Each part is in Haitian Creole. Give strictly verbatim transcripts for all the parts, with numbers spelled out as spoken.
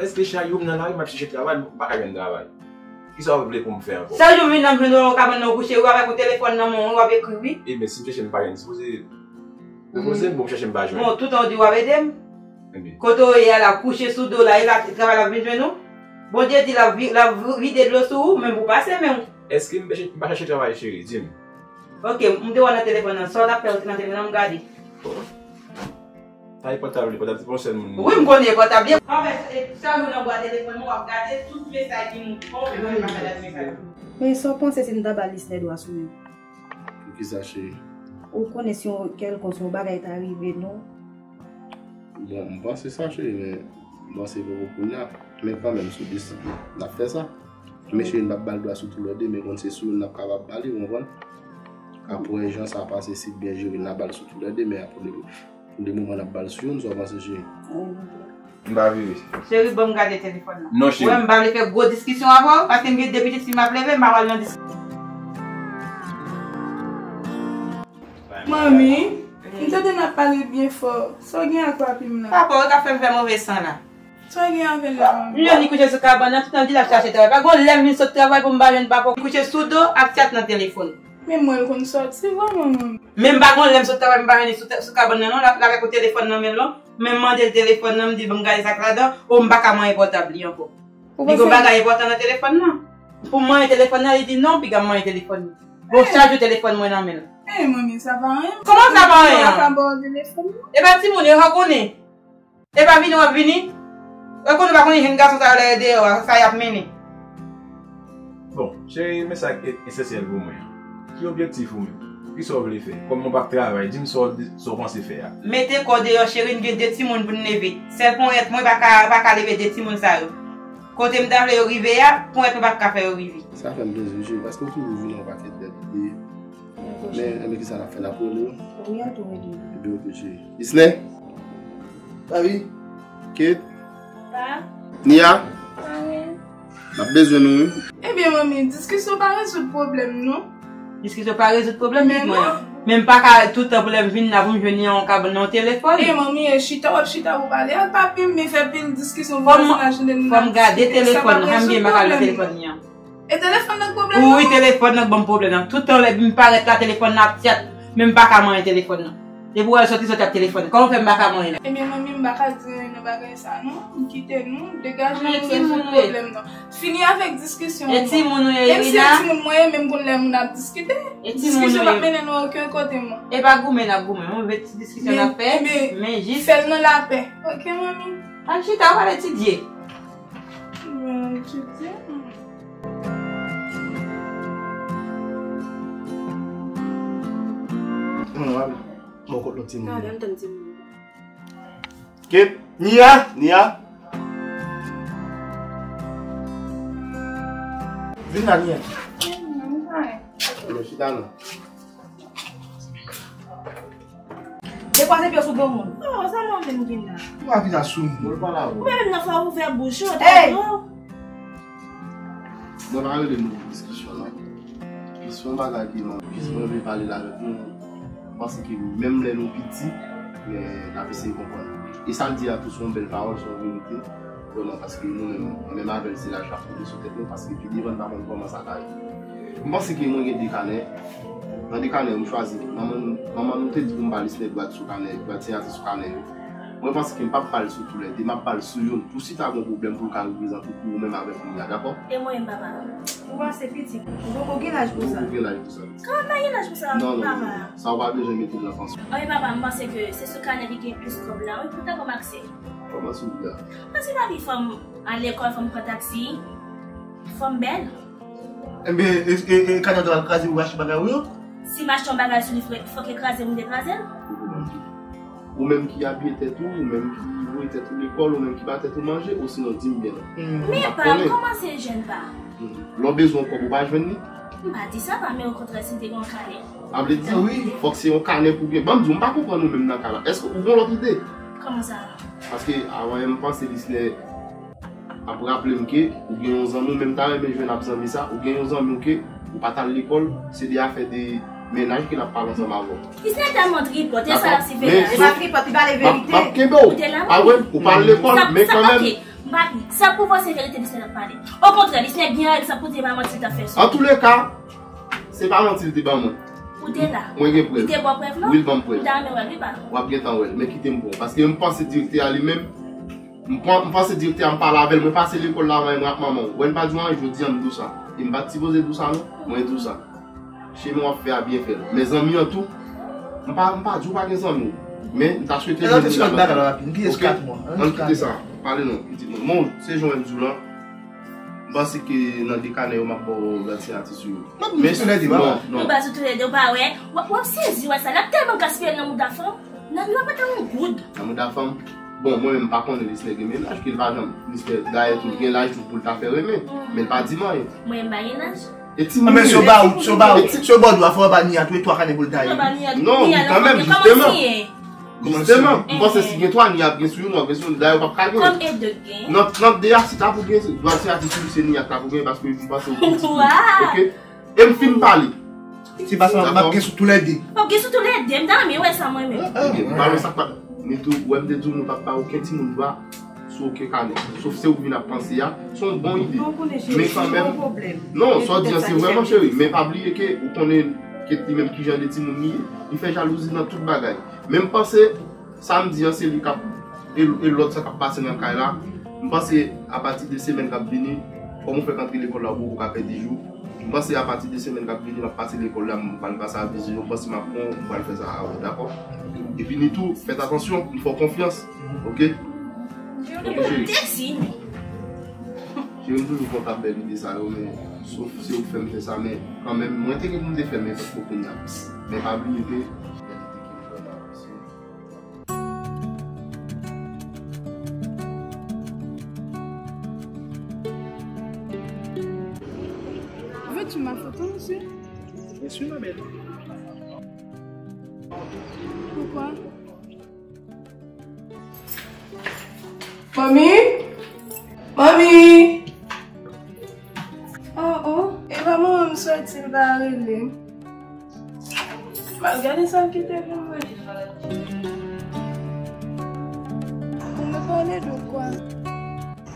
Èske chak jou m nan lari, m ap chèche travay, m pa ka jwenn travay? Kisa w vle pou m fè ankò? Chak jou m vin nan m jwenn ou nan kabann nan, ou kouche, wi, avèk yon telefòn nan men w, wi, w ap ekri, wi. Ebyen, si m chèche m pa jwenn, sipoze, sipoze m bon, m chèche m pa jwenn. Bon, toutan w di w ap ede m. Ebyen. Kote w ye a la, kouche sou do la, e la travay la vin jwenn ou? Bondye di l ap vi-, l ap vide dlo sou ou, men pou pase men w. Èske m pa chèche, m pa chèche travay, cheri? Di m. Ok, m te wè nan telefòn nan. Sa w t ap fè, w te nan telefòn nan, m gade. Sa e pòtab li, pòtab se pa yon sèl moun. Wi, m konnen e pòtab li. Anfèt, e, chak jou nan bwa telefòn nan, w ap gade tout mesaj ki moute. Bon, men mwen pa gade mesaj. Men sa w panse si n ta ba Lisnè dwa sou men? Poukisa, cheri? Ou konnen si yon kèlkonk, si yon bagay ta rive nou? Bon, m panse sa, cheri, men m panse poko kounye a. Men kanmenm, sou dis, n ap fè sa. Men cheri, n p ap ba l dwa sou toulède, men konn se sou youn n ap kapab ba li, ou konprann? Apre jan sa pase, si byen jere, n a ba l sou toulède, men apre, pou le moman, n ap ba l sou youn, sa w panse, cheri? M pa vire. Cheri, ban m gade telefòn nan. Non, cheri. Ou wè, m pa vle fè gwo diskisyon avè w, paske m gen de pitit fi m ap leve, m pa pral nan diskisyon. Manmi, m tande n ap pale byen fò. Sa w gen ak papi m nan? Papa w k ap fè m fè move san la. Sa w gen avè l la, manmi? Leon li kouche sou kabann nan, toutan l di l ap chache travay. Pa gon lè m vin sot travay pou m pa jwenn papa w kouche sou do ak chat nan telefòn. Men mwen l konn sòti vrèman, manmi. Men m pa gon lè m sot travay, m pa jwenn li sou, sou kabann nan non, l ap, l avèk yon telefòn nan men l non. Men m mande l telefòn nan, m di ban m gade sa k ladan, o m pa ka manyen pòtab li ankò. Li gon bagay enpòtan nan telefòn nan. Pou m manyen telefòn nan, li di non, piga m manyen telefòn li. Bon, chak jou telefòn mwen nan men l. Eh, manmi, sa pa anyen. Kòman sa pa anyen? Mwen ka ba w telefòn nan. E pa timoun yo, yo konnen. E pa vini w ap vini. Yo konnen pa konnen jèn gason sa yo lè yo deyò a, sa y ap mennen. Bon, cheri, men sa ki esansyèl pou mwen an. Ki objektif ou menm? Kisa w vle fè? Kòm mwen p ap travay, di m sa w, sa w panse fè a. Mete kò w deyò, cheri, n gen de timoun pou n leve. Sèl ponyèt mwen pa ka, pa ka leve de timoun sa yo. Kote m ta vle yo rive a, ponyèt mwen p ap ka fè yo rive. Sa fè m plezi, cheri, paske w toujou vin yon pakèt bèl ide. Men, enben, kisa n ap fè? N ap rele yo? Wi, an tou rele yo. Ebyen, ok, cheri. Isnè? Papi? Kate? Pa? Nia? Pa anyen. N ap bezwen nou, wi. Ebyen, manmi, diskisyon pa rezoud pwoblèm, non. Diskisyon pa rezoud pwoblèm, pitit mwen an. Men m pa ka tout tan pou lè m vin la pou m jwenn li nan yon kabann, nan yon telefòn. E manmi, e chita, w ap chita pou pale ak papi m, men fè pil diskisyon, vwazinaj, lè n ap diskite. Fò m gade telefòn nan, sa m byen pa ka wè telefòn li an. E telefòn nan k pwoblèm nan? Wi, telefòn nan k ban m pwoblèm nan. Tout tan lè m parèt la, telefòn nan ap chat, men m pa ka manyen telefòn nan. Depi w wè l sòti, sòti ap telefone. Kòman w fè m pa ka manyen l? Ebyen, manmi, m pa ka di anyen nan bagay sa, non. M kite nou, degaje nou, rezoud pwoblèm nan. Fini avèk diskisyon an. E timoun ou ye, Irina? Menm si e timoun mwen ye, men m konn lè moun ap diskite. Diskisyon p ap mennen nou okenn kote, mwen. E pa goumen n ap goumen, yon vye ti diskisyon n ap fè, men jis fè l nan lapè. Ok, manmi? Al chita, w al etidye. Mwen etidye. Mwen al. Bon, kot lòt timoun? Gade, m tann timoun. Kate, Nia, Nia. Vin la, Nia. Vin la, chita non. Dekwaze pye w sou granmoun. Oh, sa mwen menm ki la. Ou pa vin a sou moun. Ou pa la ou. Ou menm nan fò ouvè bouch ou, tèt ou. Mwen pa rele nou pou diskisyon non. Jis yon bagay ki non, jis mwen vle pale la avèk nou. M panse ke menm lè nou piti, men n ap eseye konprann. E sa l di a tou se yon bèl pawòl, se yon verite. Vrèman, paske nou menm, menm avè l, se laj l ap monte sou tèt nou, paske pi devan n pa konn kòman sa ka ye. M panse ke mwen gen de kanè. Nan de kanè, m chwazi. Manman, manman nou te di pou m ba Lisnè dwat sou kanè, dwat siyati sou kanè yo. Mwen panse ke m p ap ba l sou toulède, m ap ba l sou youn. Pou si ta gen pwoblèm pou l ka reprezante pou ou menm avèk Nia, dakò? E mwen menm, papa? Ou panse pitit, ou poko gen laj pou sa. Ou poko gen laj pou sa. Kòman m pa gen laj pou sa, papa? Non, non, non. Sa ou pa bezwen mete nan sans ou. Anben, papa, m panse ke se sou kanè ki gen plis kòb la, wi, pou ta kòm akse. Kòman sou la? Paske papi, fò m al lekòl, fò m pran taksi, fò m bèl. Enben, e, e, e kanè w te pral kraze ou achte bagay ou yo? Si m achte yon bagay sou li, fò, fò ke kraze m te kraze l. Ou menm ki abiye tèt ou, ou menm ki voye tèt ou lekòl, ou menm ki ba tèt ou manje, osinon di m byen non. Men pa, ou kòmanse jèn pa. Lè w bezwen yon kòb, ou pa jwenn li? M pa di sa, pa, men okontrè, si m te gen yon kanè. Sa vle di, wi, fòk se yon kanè pou gen. Ban m di w, m pa konprann ou menm nan ka la. Èske ou gen lòt ide? Kòman sa? Paske, avan, m panse Lisnè ap raple m ke ou gen yon zanmi w, men m ta renmen jwenn ap zanmi sa, ou gen yon zanmi w ke ou pa t al lekòl, se de afè de mennaj ke l ap pale ansanm avè w. Lisnè tèlman tripòt, e sa l ap siveye. E pa tripòt, li pale verite. M ap kenbe w. Ou te la, wi. A wi, ou pa al lekòl, men kanmenm. Papi, sa pwouve w se verite Lisnè ap pale. Okontrè, Lisnè gen règ sa pou di e pa manti l t ap fè sou. Antouleka, se pa manti l te ban mwen. Ou te la? Mwen gen prèv. Li te ba w prèv lan? Wi, l ban m prèv. M ta renmen wè l, wi, pa. W ap gentan wè l, men kite m pran w. Paske m panse direktè a li menm, m pran, m panse direktè a, m pale avè l, mwen pase lekòl la, mwen ak manman w. Wè, m pa di w anyen, jodi a m di w sa. E m pa t sipoze di w sa, non. Mwen di w sa. Chemen w ap fè a, byen fè l. Men zanmi an tou, m pa, m pa di w pa gen zanmi w. Men m ta swete jwenn moun la. Ann kite sa. Pale non, pitit mwen. Bon, se jan w di w lan. M panse ke nan de kanè yo, m ap ba w gad siyati sou yo. Men non, non. Nou ba sou toulède, ou pa wè. W ap, w ap sezi wè sa. L ap tèlman gaspiye nan mouda fanm. Nan nou pa ta yon goud. Nan mouda fanm. Bon, mwen menm m pa konnen Lisnè gen mennaj, ke l pa janm. Lisnè dayè tou l gen laj tou pou l ta fè renmen. Men l pa di m anyen. Mwen m pa gen laj. E timoun. Men si yo ba ou, si yo ba ou, si yo ba ou dwa, fò yo ba Nia tou e twa kanè pou l taye. Non, kanmenm, jisteman. Jisteman, m panse si gen twa, Nia ap gen sou youn, w ap gen sou youn, dayè w p ap ka genyen. Nan, nan de a, si ta pou gen dwa siyati sou li, se Nia k ta pou genyen, paske m panse ou pi ti fi. Oke? E m fin pale. Se pa sa, m ap gen sou toulède. W ap gen sou toulède, m ta renmen wè sa mwen menm. Oke, m pa wè sa k pa. Men tou, wè m te di w, nou p ap ba okenn timoun dwa sou okenn kanè. Sof se ou k vin ap panse a, se yon bon ide. Men kanmenm, non, sa w di an se vrèman cheri, men pa bliye ke ou konnen Kate li menm kijan de timoun li ye, li fè jalouzi nan tout bagay. Men m panse, sa m di an se li k ap, e, e lòt sa k ap pase nan kay la. M panse apati de semèn k ap vini, kòm ou fèk antre lekòl la, ou poko ka pèdi jou. M panse apati de semèn k ap vini, m ap pase lekòl la, m pral pase a vizyo, m panse m ap pran w, m pral fè sa avè w, dakò? Epi ni tou, fèt atansyon, m fè w konfyans, oke? Oke, cheri. Cheri, m toujou kontan bèl ide sa yo, men sof se ou k fè m fè sa, men kanmenm, mwen te gen pou m te fè l, men potko kounye a. Men pa bliye ke Veux-tu ma photo, monsieur? Bien sûr, ma belle. Pourquoi? Manmi? Manmi? Oh, oh, e pa manman m soti, l pa rele m. M al gade sa l kite pou mwen. Vous me parlez de quoi?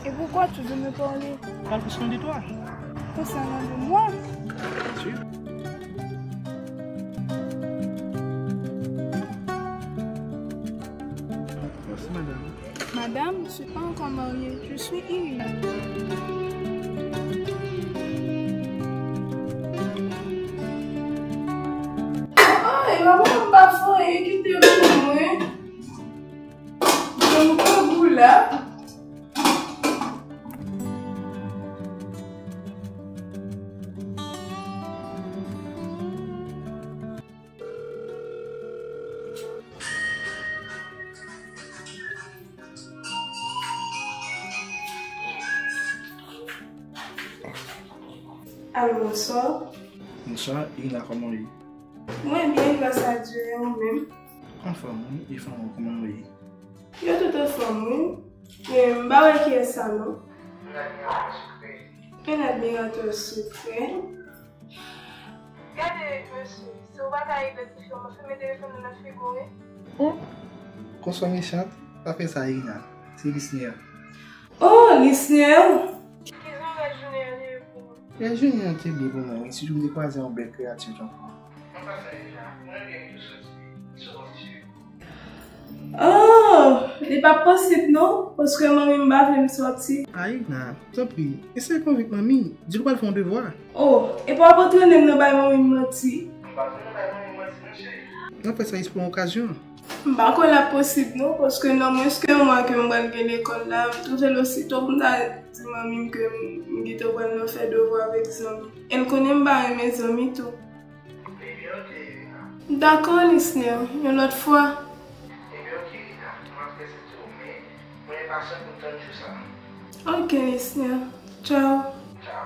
Et pourquoi tu veux me parler? Parle concernant de toi. Concernant de moi? Bien sûr. Merci, madame. Madame, je suis pas encore mariée. Je suis Irina. Ah, e pa mwen, m pa fè anyen, kite m pou mwen. Janm kangou la. Alo, bonswa. Bonswa, Irina, kòman w ye? Mwen byen, gras a Dye, e ou menm? Anfòm, wi, e fanmi w, kòman yo ye? Yo tout anfòm, wi. Men m pa wè kiyès sa, non. Un admirateur secret. Un admirateur secret. Gade, mesye, si w pa ka regle ti fi an, mwen fèmen telefòn nan nan figo w, wi. Oh, konsa mechan, pa fè sa, Irina. Se Lisner. Oh, Lisner! Kijan rès jounen an te ye pou ou? Rès jounen an te byen pou mwen, wi. Sitou m te kwaze yon bèl kreyati tankou w. Mwen pa fè deja. Mwen byen tou soti. Oh, li p ap posib non, paske manmi m pa vle m sòti. Ay, na, tanpri, eseye konvenk manmi, di l w pral fè yon devwa. Oh, epi w ap antrene m nan bay manmi m manti. M pa antrene w bay manmi m manti non, cheri. N ap fè sa jis pou yon okazyon. M pa kwè l ap posib non, paske nan mwens ke yon mwa ke m pral gen lekòl la, m twouve l osito pou m ta di manmi m ke m, m gentan pral nan fè devwa avèk zanmi. E l konnen m pa renmen zanmi tou. Ebyen, oke, Rina. Dakò, Lisner, yon lòt fwa. Ebyen, oke, Rina, m ap respekte w, men mwen enpasyan pou m tann jou sa a. Oke, Lisner. Tchaw. Tchaw.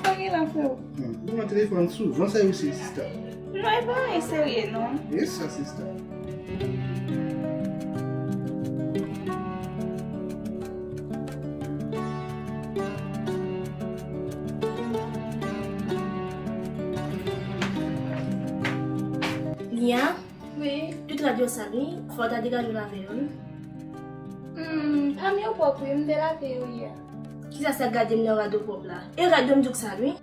Sa gen la, freo? Hmm, nou nan telefòn souvan sa yo se sista. Non, e pa anyen serye, non. Yes, sa, sista. Nia, Wi. Tout rad yo sal wi. Fò w ta degage w lave yo wi. Hmm, pa m yo pwòp wi, m te lave yo yè. Kisa sa gade m nan rad yo pwòp la? E rad yo m di w k sal wi.